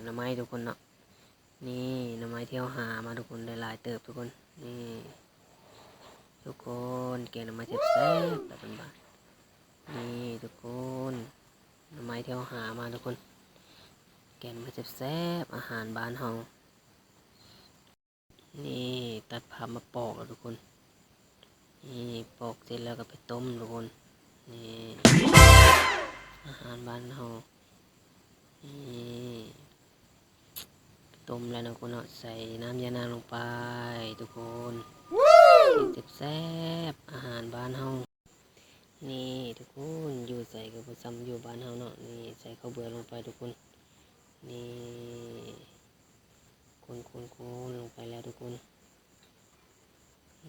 ໜໍ່ໄມ້ທຸກຄົນເນາະ. ນີ້ໜໍ່ໄມ້ທີ່ເຮົາຫາມາທຸກຄົນ ໄດ້ຫຼາຍເຕີບທຸກຄົນ. ນີ້ທຸກຄົນ ແກງໜໍ່ໄມ້ແຊບໆ ແບບບ້ານໆ. ນີ້ທຸກຄົນ ໜໍ່ໄມ້ທີ່ເຮົາຫາມາທຸກຄົນ ແກງໜໍ່ໄມ້ແຊບໆ ອາຫານບ້ານເຮົາ. ນີ້ຕັດພາບມາປອກແລ້ວທຸກຄົນ. ນີ້ປອກເສັດແລ້ວກໍໄປຕົ້ມທຸກຄົນ. ນີ້ອາຫານບ້ານເຮົາ. ນີ້ຕົ້ມແລ້ວເນາະທຸກຄົນເນາະ ໃສ່ນ້ຳຢານາງລົງໄປທຸກຄົນ. ກິນແຊບໆ ອາຫານບ້ານເຮົາ. ນີ້ທຸກຄົນ ຢູ່ໃສກໍບໍ່ຊ່ຳຢູ່ບ້ານເຮົາເນາະ. ນີ້ໃສ່ເຂົ້າເບືອລົງໄປທຸກຄົນ. ນີ້ຄົນໆໆ ລົງໄປແລ້ວທຸກຄົນ.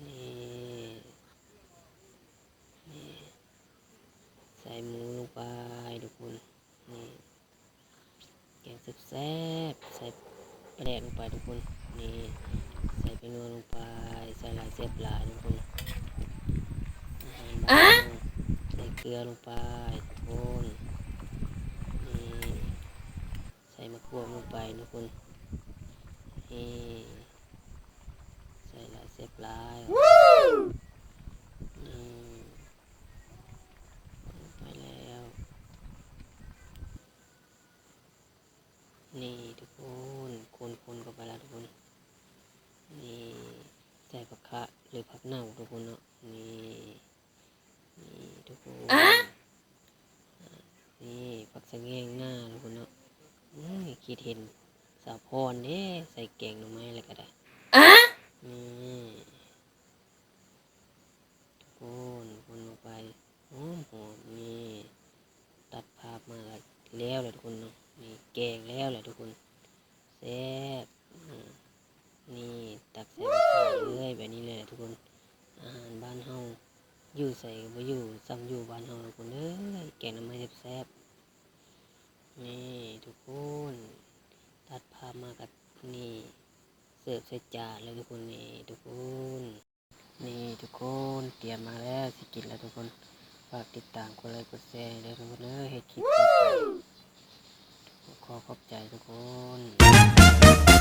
ນີ້ ນີ້ໃສ່ໝູລົງໄປທຸກຄົນ. ນີ້ ແກງແຊບໆ ໃສ່ປາແດກລົງໄປທຸກຄົນ. ນີ້ໃສ່ແປ້ງນົວລົງໄປ ໃສ່ຫຼາຍແຊບຫຼາຍທຸກຄົນ. ອາຫານບ້ານເຮົາ ໃສ່ເກືອລົງໄປທຸກຄົນ. ນີ້ໃສ່ໝາກບວບລົງໄປທຸກຄົນ. ນີ້ໃສ່ຫຼາຍແຊບຫຼາຍ. ນີ້ລົງໄປແລ້ວ. ນີ້ທຸກຄົນ ຄົນໆ ເຂົ້າໄປແລ້ວທຸກຄົນ. ນີ້ໃສ່ຜັກຂະ ຫຼື ຜັກເນົ່າທຸກຄົນເນາະ. ນີ້ ນີ້ທຸກຄົນ ນີ້ຜັກສະແງງໜ້າທຸກຄົນເນາະ. ໂອ້ຍ ຄິດເຫັນສາວພອນເດ້ ໃສ່ແກງໜໍ່ໄມ້ແລ້ວກໍໄດ້. ນີ້ ຄົນໆ ລົງໄປ ຫອມໆ. ນີ້ຕັດພາບມາແລ້ວແຫຼະທຸກຄົນເນາະ. ນີ້ແກງແລ້ວແຫຼະທຸກຄົນ ແຊບ. ອືມ ນີ້ຕັກໃສ່ຖາດເລີຍ ແບບນີ້ແຫຼະທຸກຄົນ. ອາຫານບ້ານເຮົາ ຢູ່ໃສກໍບໍ່ຢູ່ຊ່ຳຢູ່ບ້ານເຮົາທຸກຄົນເອີຍ ແກງໜໍ່ໄມ້ແຊບໆ. ນີ້ທຸກຄົນ ຕັດພາບມາກໍ ນີ້ເສີບໃສ່ຈານເລີຍທຸກຄົນ. ນີ້ທຸກຄົນ ນີ້ທຸກຄົນ ຕຽມມາແລ້ວ ຊິກິນແລ້ວທຸກຄົນ. ຝາກຕິດຕາມ ກົດໄລ ກົດແຊໃຫ້ເດີທຸກຄົນເດີ ເຮັດຄລິບຕໍ່ໄປ. ຂໍຂອບໃຈທຸກຄົນ.